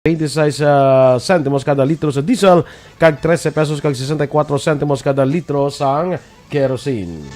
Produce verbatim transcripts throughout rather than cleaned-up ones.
twenty-six, ah, sentimos kada litro sa diesel, kag trese pesos kag sesenta y cuatro sentimos kada litro sang kerosene.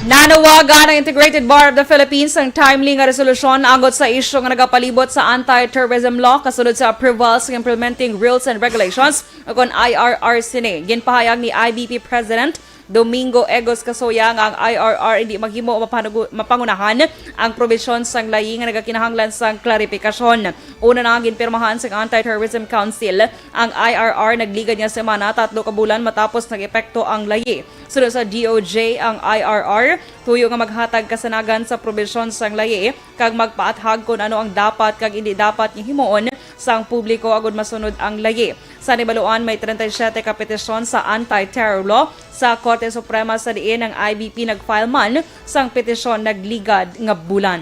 Nanawagan ang Integrated Bar of the Philippines sang timely nga resolusyon angot sa isyu nga nagapalibot sa anti-terrorism law kasunod sa approval sa Implementing Rules and Regulations o kon I R R sini. Ginpahayag ni I B P President Domingo Egos Kasoya nga ang I R R hindi maghimo o mapanugu-, mapangunahan ang probisyon sang layi nga nagakinahanglan sang klarifikasyon. Una na nga ginpirmahan sang Anti-Terrorism Council ang I R R nagligad nga semana, tatlo ka bulan matapos nag-epekto ang layi. Suno sa D O J, ang I R R tuyo nga maghatag kasanagan sa probisyon sang layi kag magpaathag kon ano ang dapat kag indi dapat nga himuon sang publiko agud masunod ang layi. Sa nahibaluan, may treinta y siete ka petisyon sa anti-terror law sa Korte Suprema, sa diin ang I B P nag-file man sang petisyon nagligad nga bulan.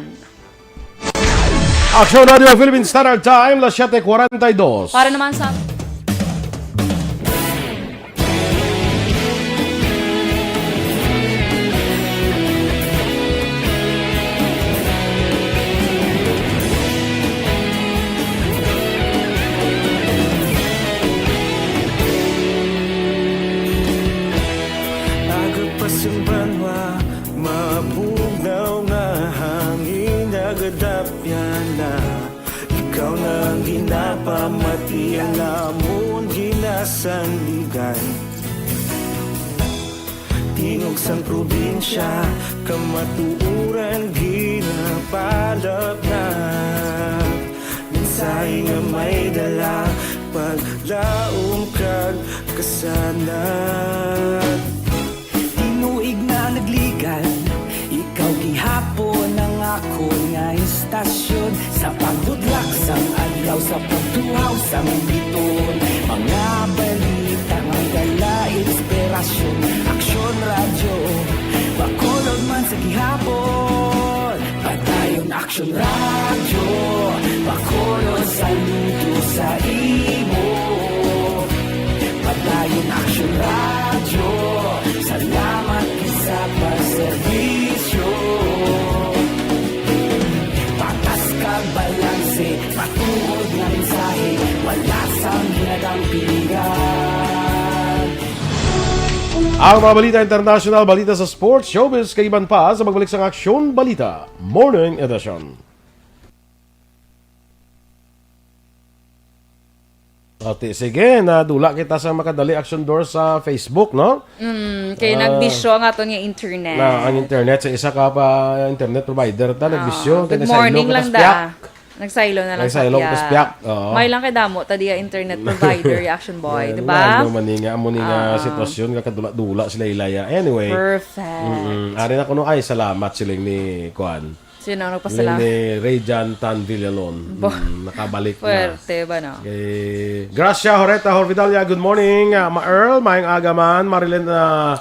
Aksyon Radio Philippine Standard Time, las siete cuarenta y dos. Para naman sa Aga pa sang banwa, mabugnaw nga hangin, nagadapyan na. Ikaw na ang ginapamati, ang amon ginasandigan. Tingog sang probinsya, kamatuoran ginapalapnap. Mensahe nga may dala, paglaom kag kasanag. Tinuig na nagligad, ikaw gihapon ang akon nga istasyon. Sa pagbudlak sang adlaw, sa pagtuhaw sang biton, mga balita nga dala inspirasyon. Aksyon Radyo, Bacolod man sa gihapon. Padayon Aksyon Radyo, Bacolod, saludo sa imo. Padayon Aksyon Radyo, salamat sa pagserbisyo. Patas kag balanse, matuod nga mensahe, wala sang ginadampigan. Ang mga balita international, balita sa sports, showbiz, kag iban pa sa pagbalik sang Aksyon Balita Morning Edition. Ati, sige, nadula kita sa makadali action door sa Facebook, no? Mm, kay Ah, nagbisyo ang aton nga internet. Na, ang internet sa isa ka pa internet provider ta, nagbisyo. Ah, kay good nagsaylo morning ka lang sa da. Spiak. Nagsaylo na lang Nagsaylo ka sa sa Spiak. Spiak, oo. May lang kay damo ta diya internet provider, Action Boy, Yan, di ba? Ano man ni nga, amo ni nga Ah. sitwasyon nga kadula-dula sila ilaya. Anyway. Perfect. Mm-mm. Ari na kuno, ay, salamat siling ni Kuan. Sino ang nagpasala? Ni Rayjan Tan Villalon. Bo-, Mm, nakabalik na. Puwerte ba, no? Kay Gracia Horeta Horvidalia, good morning. Ah, Ma Earl, maayong aga man. Marilyn, ah,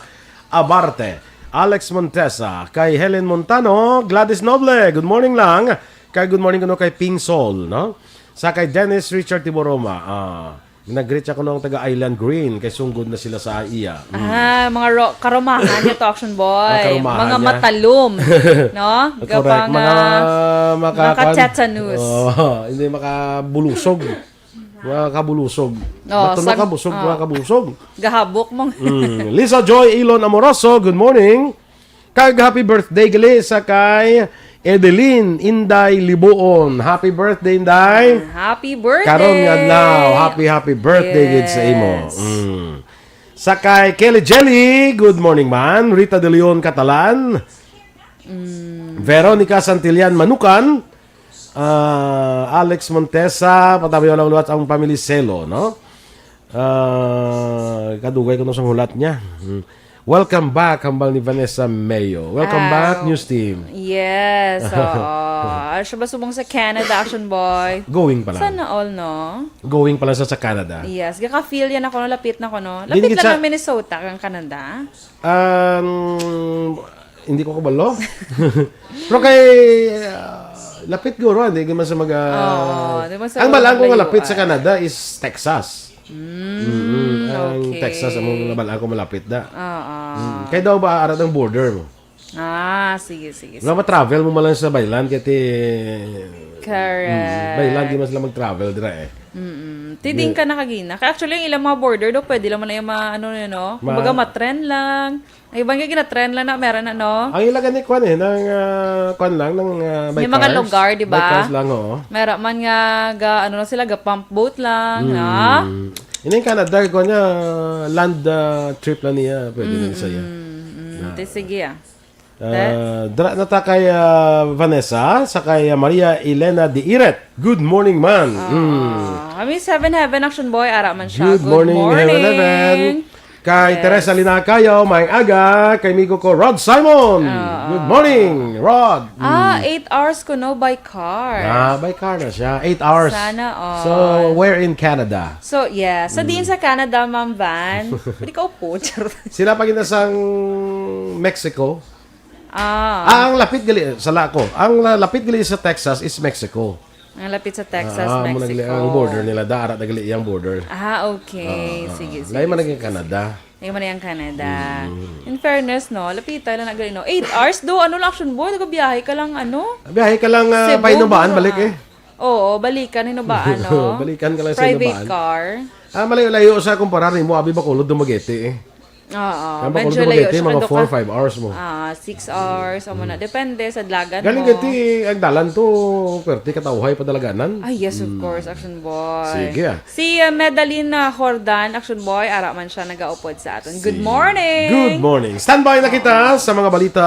Abarte, Alex Montesa, kay Helen Montano, Gladys Noble, good morning lang. Kay good morning kuno kay Ping Sol, no? Sa kay Dennis Richard Tiboroma, ah, nag-greet siya kuno ang taga Island Green, kay sunggod na sila sa iya. Mm. Ah, mga ro-, karumahan niya to, Action Boy. Ah, karumahan Mga niya. matalom, no? Correct. Gapang, Mga ah, maka-, maka-tetanus. Oo, hindi makabulusog. Mga kabulusog. Oh, Ba't sag-, kabusog, oh. mga kabusog? Gahabok mong Mm. Lisa Joy Elon Amoroso, good morning. Kag happy birthday gali sa kay Edeline Inday Libuon. Happy birthday, Inday. Ah, happy birthday. Karon nga adlaw, happy, happy birthday gid sa imo. Yes. Mm. Sa kay Kelly Jelly, good morning man. Rita De Leon Catalan. Mm. Veronica Santillan Manukan. Ah, Alex Montesa, patabi wala luwat ang pamilya Selo, no? Ah, kadugay ko sang hulat niya. Hmm. Welcome back, hambal ni Vanessa Mayo. Welcome Ah, back, news team. Yes, oo. Ah, siya ba subong sa Canada, Action Boy? Going pa lang. Sana all, no? Going pa lang sa, sa Canada. Yes, gaka-feel yan ako, no? Lapit na ko, no? Lapit Dili lang sa ng Minnesota kang Canada. Um, hindi ko kabalo. Pero kay, ah, lapit guro, hindi man sa mag, ah, Oo, di man sa ang balaan ko nga malayo, lapit sa ah. Canada is Texas. Mm, Mm, ang okay. Texas, ang balaan ko malapit da. Oo. Mm. Kay daw ba, ara ang border mo? Ah, sige, sige, Wala sige. ma-travel mo man lang sa Baylan, kaya ti-, Correct. Mm, Baylan, di man sila mag-travel dira eh. Mm-mm. Tiding Di- ka na kagina. Kaya actually, ang ilang mga border do, pwede lang man na yung ma-, ano yun, no? Ma- Kumbaga, ma-trend lang. Ang iban nga gina-trend lang na, meron na, no? Ang ila gani, kwan eh, nang, ah, kwan lang, nang, ah, by Yung mga cars. lugar, di By ba? cars lang, oo. Meron man nga, ga, ano lang sila, ga pump boat lang, Mm. ha? Ini yung Canada, kwan niya, land, ah, trip lang niya, pwede na sa iya. Mm, mm. Na. Te, sige, ah. Ah, Te? dra na ta kay, ah, Vanessa, sa kay, ah, Maria Elena de Iret. Good morning, man. Ah, Mm. kami Seven Heaven Action Boy, ara man siya. Good Good morning, Heaven, morning. Heaven. Kay Yes. Teresa Linacayo, maayong aga. Kay migo ko, Rod Simon. Ah. Good morning, Rod. Ah, Mm. eight hours ko, no, by car. Ah, by car na siya. Eight hours. Sana all. So, where in Canada? So, yeah. So, diin Mm. sa Canada, Ma'am Van? Pwede ka upo. Charot. Sila pa gina sang Mexico. Ah. Ah, ang lapit gali, sala ko. Ang la-, lapit gali sa Texas is Mexico. Ang lapit sa Texas, Ah, amo na gali Mexico. ang border nila. Dara na gali ang border. Ah, okay. Ah, ah. Sige, Lain man sige, naging sige, Canada. sige. Lain man ang Canada. Mm. In fairness, no, lapit tayo lang na gali, no? Eight hours do, ano lang, Action Boy? Nagabiyahe ka lang, ano? Biyahe ka lang, ah, Cebu, Painubaan, no? balik Ah. eh. Oo, balikan, Hinubaan, no? Balikan ka lang sa Private Hinubaan. car. Ah, malayo-layo sa kumpara nimo, abi Bacolod, Dumaguete eh. Oo, Kaya medyo Bacolod, layo Dumaguete, siya. mga Kando four, ka, five hours mo. ah, six hours, amo na. Mm. Depende sa dalagan Galing mo. gati, ang dalan to, pwerte katawhay pa dalaganan. Ah, yes, of Mm. course, Action Boy. Sige, ah. Si, ah, Medalina Jordan, Action Boy, ara man siya nagaupod sa aton. Good Si-, morning! Good morning. Standby na kita Oo. sa mga balita,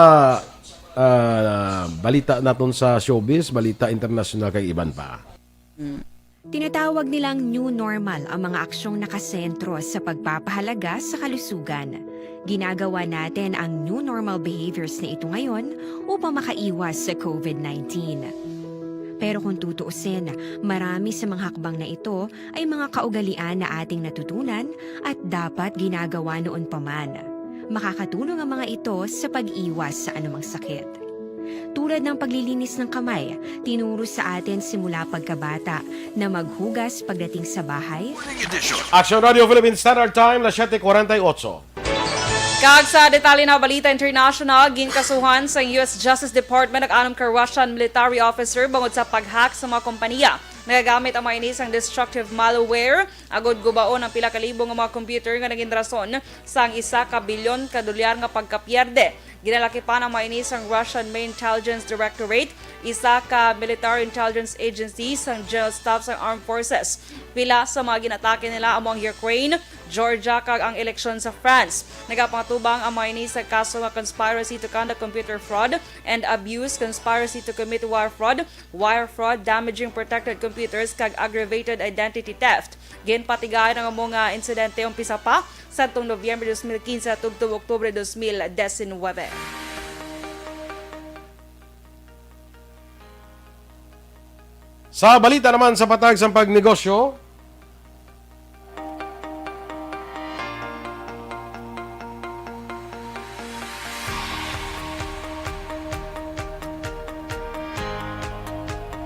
ah, balita naton sa showbiz, balita international kag iban pa. Mm. Tinatawag nilang new normal ang mga aksyong nakasentro sa pagpapahalaga sa kalusugan. Ginagawa natin ang new normal behaviors na ito ngayon upang makaiwas sa covid nineteen. Pero kung tutuusin, marami sa mga hakbang na ito ay mga kaugalian na ating natutunan at dapat ginagawa noon pa man. Makakatulong ang mga ito sa pag-iwas sa anumang sakit. Tulad ng paglilinis ng kamay, tinuro sa atin simula pagkabata na maghugas pagdating sa bahay. Action Radio Philippine Standard Time, las siete cuarenta y ocho. Kag sa detalye na balita international, ginkasuhan sang U S Justice Department ang anom ka Russian military officer bangod sa pag-hack sa mga kompanya. Nagagamit ang mga ini sang destructive malware agod gubaon ang pila ka libo nga mga computer nga naging rason sang isa ka bilyon ka dolyar nga pagkapierde. Ginalakipan ang mga ini sang Russian Main Intelligence Directorate, isa ka military intelligence agency sang General Staff sang Armed Forces. Pila sa mga ginatake nila amo ang Ukraine, Georgia, kag ang eleksyon sa France. Nagapangatubang ang mga ini sa kaso nga conspiracy to conduct computer fraud and abuse, conspiracy to commit wire fraud, wire fraud, damaging protected computers, kag aggravated identity theft. Ginpatigayon ang amo nga insidente umpisa pa sadtong Nobyembre dos mil quince tubtob Oktubre dos mil diecinueve. Sa balita naman sa patag sang pagnegosyo,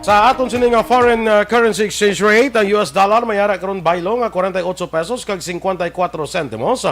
sa aton sini nga foreign, uh, currency exchange rate, ang U S dollar may ara karon baylo nga forty-eight pesos kag cincuenta y cuatro centimos.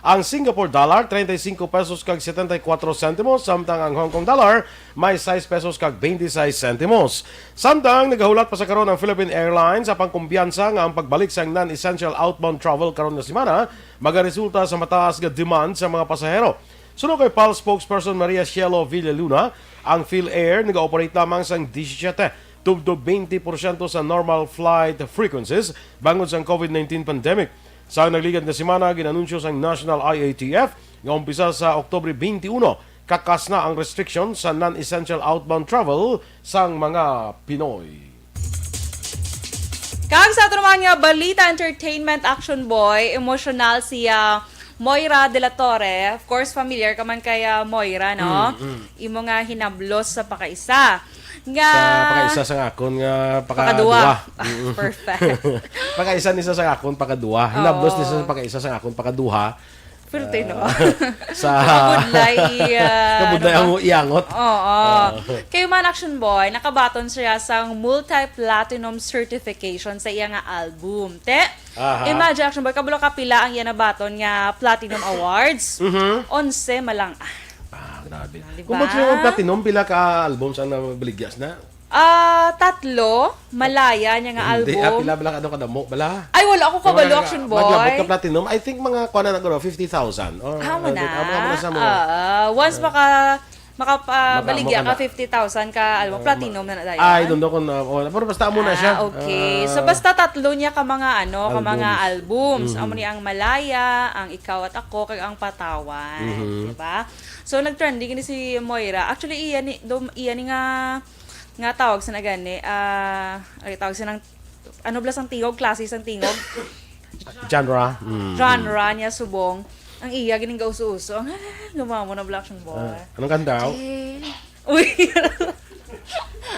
Ang Singapore dollar, treinta y cinco pesos kag setenta y cuatro centimos, samtang ang Hong Kong dollar may sais pesos kag twenty-sais centimos. Samtang nagahulat pa sa karon ang Philippine Airlines sa pangkumpiyansa nga ang pagbalik sang non-essential outbound travel karon nga semana magaresulta sa mataas nga demand sa mga pasahero. Suno kay PAL spokesperson Maria Cielo Villaluna, ang PhilAir nag-ooperate lamang sang disisiete tubtob twenty porsyento sa normal flight frequencies bangod sang covid nineteen pandemic. Sa nagligad nga semana, gin-anunsyo sang National I A T F nga umpisa sa Oktubre twenty-uno, kakas na ang restriction sa non-essential outbound travel sang mga Pinoy. Kag sa ato naman nga balita, entertainment, Action Boy, emosyonal si, ah, Moira de la Torre. Of course, familiar ka man kay, ah, Moira, no? Mm, mm. Imo nga hinablos sa pakaisa. Nga Sa pakaisa sa akon nga pakaduha. Pakaduha. Ah, mm. Perfect. Pakaisa ni sa, sa akon pakaduha. Hinablos ni sa, Oo. Pakaisa sa akon pakaduha. Pwerte, no? Ah, sa Kabudlay, ah, Kabudlay ano ba? Ang iyangot. Oo. Oo. Kay man, Action Boy, nakabaton siya sang multi-platinum certification sa iya nga album. Te, Aha. Imagine, Action Boy, kabalo ka pila ang iya nabaton nga platinum awards? Mhm. Onse malang. Ah. Ah, Grabe. Ah, di Kung ba? Mag-, platinum, pila ka albums ang nabiligyas na? Ah, tatlo, Malaya niya nga Hindi, ah, album. Pila bala ka, ano, kadamo bala? Ay, wala ako kabalo, Wala ka, Action Boy. Maglabot ka platinum, I think mga kuha na nagro, fifty thousand. Or, Ah, mo uh, na. Amo na sa mo. Ah, once maka, makabaligya Maka-, ka, maka-, fifty thousand ka, album, ah, platinum ma-, na na dayon. Ay, doon ko na. Oh, pero basta amo na siya. Ah, okay. Ah. So, basta tatlo niya ka mga, ano, ka mga Albums. Albums. Mhm. Amo ni ang Malaya, ang Ikaw at Ako, kag ang Patawan. Mhm. Diba? So, nag-trending ni si Moira. Actually, iya ni, dum-, iya ni nga nga tawag sa na gani, ah, ay, tawag sa nang, ano bala sang tingog, klase sang tingog? Genre. Mm. Genre niya subong. Ang iya, ganing gauso-uso. Ang, ah, gumamo na bala, Action Boy. Ah, anong kanta, yaw? Di-, uy.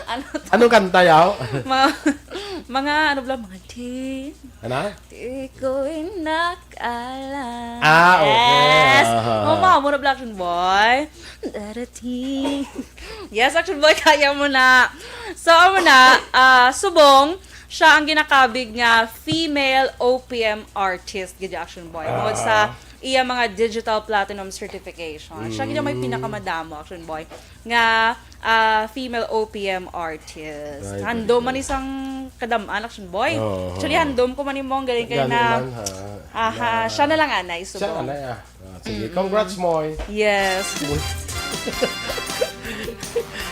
Ano to? Anong kanta, yaw? Mga, mga, ano bala, mga teen. Ano? Di ko inakala. Ah, okay. Yes. Aha. Mama, mo na bala, Action Boy. Darating. Yes, Action Boy, kaya mo na. So, amo na, ah, subong, siya ang ginakabig nga female O P M artist, gid, Action Boy. Bukod sa Ah. iya mga digital platinum certification. Siya gid ang may Mm. pinakamadamo, Action Boy, nga, ah, female O P M artist. Right, right, right. Handom man isang kadam-an, Action Boy. Oo. Actually, handom ko man imo, ang galing kayo Gani na. Man, ha? Aha, Na siya na lang, anay, Siya subong. na, ah. Ah, sige, Mm. Congrats, Moy. Yes.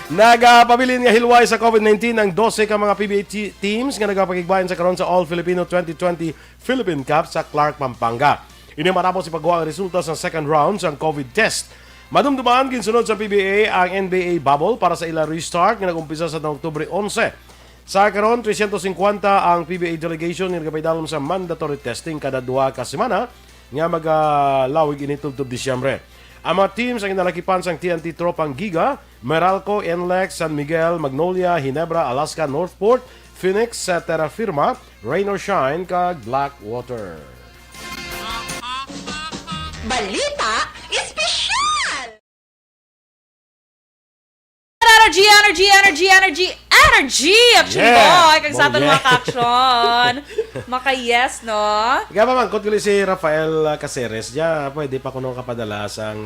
Nagapabilin nga hilway sa covid nineteen ang dose ka mga P B A te-, teams nga nagapakigbayan sa karon sa All Filipino twenty twenty Philippine Cup sa Clark, Pampanga. Ini matapos ipagwa ang resulta sa second round sang covid test. Madumduman, ginsunod sa P B A ang N B A bubble para sa ila restart nga nag-umpisa sa Oktubre onse. Sa karon, trescientos cincuenta ang P B A delegation nga nagapaidalom sa mandatory testing kada duha ka semana nga magalawig ini tubtob Disyembre. Ang mga teams ang ginalakipan sang T N T Tropang Giga, Meralco, N L E X, San Miguel, Magnolia, Ginebra, Alaska, Northport, Phoenix, sa Terra Firma, Rain or Shine, kag Blackwater. Balita Espesyal! Energy, energy, energy, energy, energy! Action Yeah! Boy! Kag sa aton Boy, mga yeah! ka-action. Maka-yes, no? Ikaw, mamangkot ko si Rafael, ah, Caceres. Diya, pwede pa kuno kapadala sang,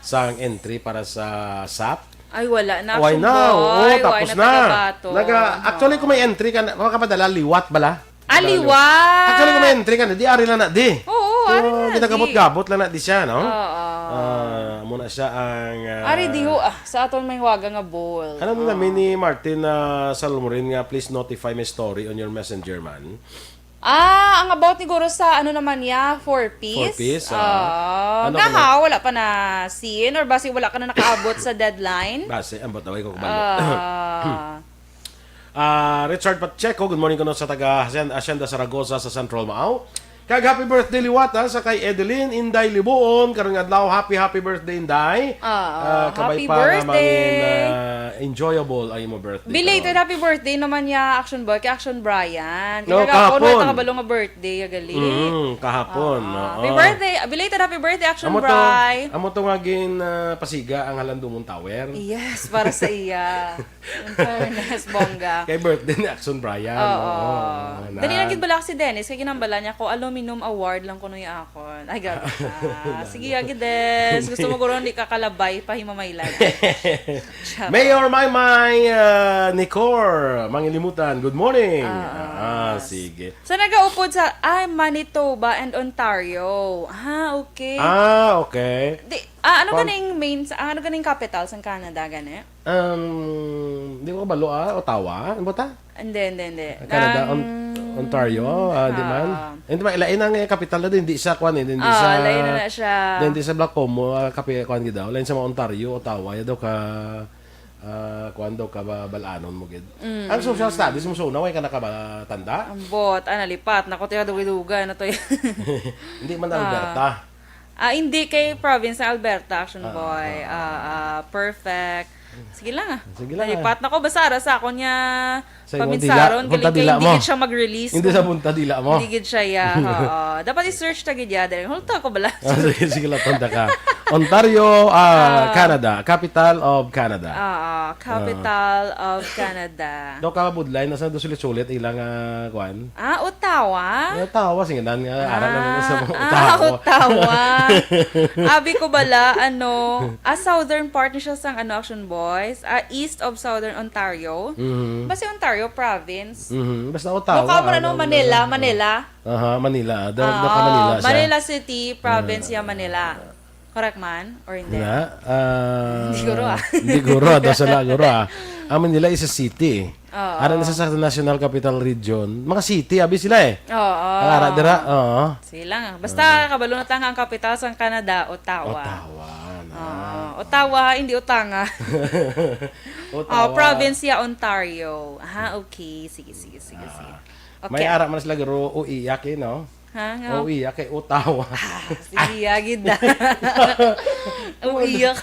sang entry para sa sap? Ay, wala na, Why Action na? Oo, Boy. Why tapos na na. Taga Bato? Naga-, actually, kung may entry ka na, makapadala, liwat bala? Ah, Dali. Liwat. Actually, kung may entry ka na, di ari lang na, di. Oo, So, ari na, di. ginagabot-gabot lang na, di siya, no? Oo. Ah, amo na siya ang, ah, Ari, di ho, ah, sa aton may waga nga ball. Alam mo namin ni Martin, ah, Salmorin nga, "Please notify my story on your messenger, man." Ah, ang about ni Guro sa, ano naman niya, four Ps? Four Ps, ah. Ah, Ano nga ka na? ha, wala pa na seen or basi wala ka na nakaabot sa deadline? Basi, ambot na, way ko kabalo. Ah. Ah, Richard Pacheco, good morning kuno sa taga Hacienda, Hacienda Zaragoza sa Central Mao. Kag happy birthday liwat, ha, sa kay Edeline Inday Libuon, karong adlaw, happy, happy birthday, Inday. Ah, Ah, kabay happy pa nga birthday. mangin, ah, enjoyable ang imo birthday Belated karon. happy birthday naman niya, Action Boy, kay Action Brian. No, Kaya kahapon, kahapon. wala ta kabalo nga birthday, ya gali. Mm, kahapon, Ah, oo. happy birthday, belated happy birthday, Action Amo to, Bri. amo to nga gin, ah, pasiga ang Halandumon Tower. Yes, para sa iya. In fairness, bongga. Kay birthday ni Action Brian, Oo. oo. Dali lang gid bala si Dennis, kay ginambala niya ko, aluminum award lang kuno yung akon. Ay, grabe ka. Sige, agi, Des. Gusto mo guro, hindi ka kalabay, pahimamaylan. Charot. Mayor Maymay, ah, Nicor, Mangilimutan, good morning. Ah, Ah, ah. sige. Sa nagaupod sa, ay, Manitoba and Ontario. Ah, okay. Ah, okay. Di, ah, ano Pa- ganing main, sa, ano ganing capital sa Canada, gani? Um, di ko kabalo, ah, Ottawa? Ano ba ta? Hindi, hindi, hindi. Canada, Ang On-, Ontario, ah, di man? ah. Hindi man, ilain ang, eh, kapital na din, hindi sa kwan, eh, hindi Ah, sa, lain na na siya. hindi sa Black Como, ah, kapi-, kwan gid daw. Lain sa mga Ontario, Ottawa, ya daw ka, ah, kwan daw ka ba, balanon mo gid. Mm. Ang social studies mo, so, naway ka nakabatanda? Ambot, ah, nalipat. Naku, tiya, dugay-dugay na to. Hindi man Ah. Alberta. Ah, hindi kay province ng Alberta, Action Ah, Boy. ah, ah. Ah, ah, perfect. Sige lang, ah. Sige lang, ah. Nalipat na ko. Basta ara sa akon niya Sa imo, paminsaron, dila, galing punta kay dila hindi mo. gid siya mag-release Hindi kung sa punta dila mo. hindi gid siya, ya. Oo. Dapat i-search ta gid ya. Dali, hulta ko bala. Ah, sige, sige lang, punta ka. Ontario, ah, Ah. Canada. Capital of Canada. Oo, capital of Canada. Daw kabudlay na sa sulit-sulit ilang, ah, kuan. Ah, Ottawa? Ottawa, sige, nan nga, ara na nila sa Ah, mga ah, Ottawa. Ottawa. Abi ko bala, ano, ah, southern part ni siya sang, ano, Action Boys. Ah, east of southern Ontario. Mhm. Basta Ontario province. Mhm. Basta Ottawa, Mukha mo na, ah, no, na, Manila, na, Manila. Aha, Manila. Daw, daw ka Ah, Manila siya. Manila City, province Ah. ya Manila. Correct man? Or hindi? Na, ah, Hindi guro, ah. hindi guro, ah. Daw sala guro, ah. Ang Manila is a city. Oo. Ara na sa, sa National Capital Region. Mga city, abi sila eh. Oo. Ang ara dira, oo. Sige lang. Basta, kabalo na ta nga ang kapital sang Canada, Ottawa. Ottawa, na. Oo. Ottawa, hindi Otanga. Ottawa. Oh, province ya Ontario. Ah, okay. Sige, sige, sige, sige. Ah. Okay. May ara man sila guro, uiyak eh, no? Ha, nga? Uiyak kay Ottawa. Ah, sige, agid na. Uiyak.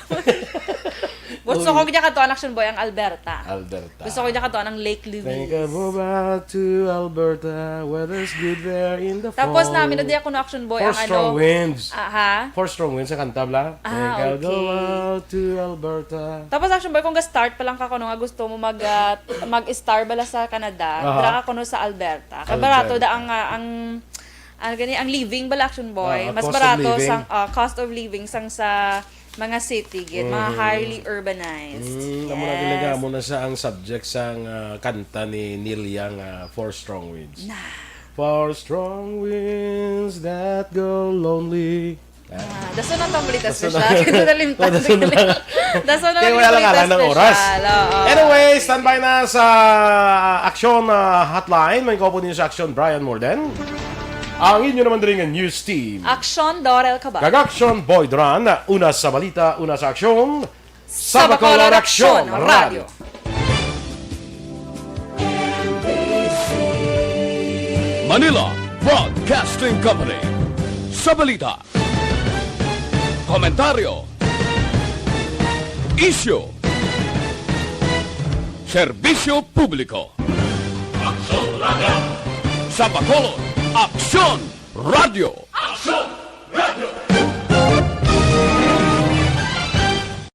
Gusto ko Uy. niya kadto ang Action Boy, ang Alberta. Alberta. Gusto ko niya kadto ang Lake Louise. Think I move out to Alberta, weather's good there in the Tapos fall. namin na di ako na Action Boy, Four ang strong ano, winds. Ah, ha? Four strong winds sa kanta, bla? Ah, Think I'll go okay. out to Alberta. Tapos Action Boy, kung ga-start pa lang ka, kung nga gusto mo mag, ah, mag-star bala sa Canada, Aha. dira ka kuno sa Alberta. Kay Alberta. barato da ang, ah, ang, ang gani, ang living bala, Action Boy. Ah, Mas cost of barato living. sang, ah, cost of living sang sa mga city, gid, mga Mhm. highly urbanized. Mm, amo na Yes. talaga, amo na siya ang subject sang, ah, kanta ni Neil Young, ah, Four Strong Winds. Nah. Four strong winds that go lonely. Ah. Ah, dason na tong balita Dason special. na. Ito na limtan Dason na. Dason na Kaya lang wala lang balita alam ng oras. special. Oo. Anyway, standby na sa Aksyon, ah, Hotline. May kaupod ninyo sa Aksyon, Brian Morden. Ang inyo naman diri nga news team. Aksyon, Dorel Cabal. Kag Aksyon, Boy Duran. Una sa balita, una sa aksyon. Sa Bacolod Aksyon Radio. Manila Broadcasting Company. Sa balita, komentaryo, isyu, serbisyo publiko. Aksyon Radio. Sa Bacolod, Aksyon Radio.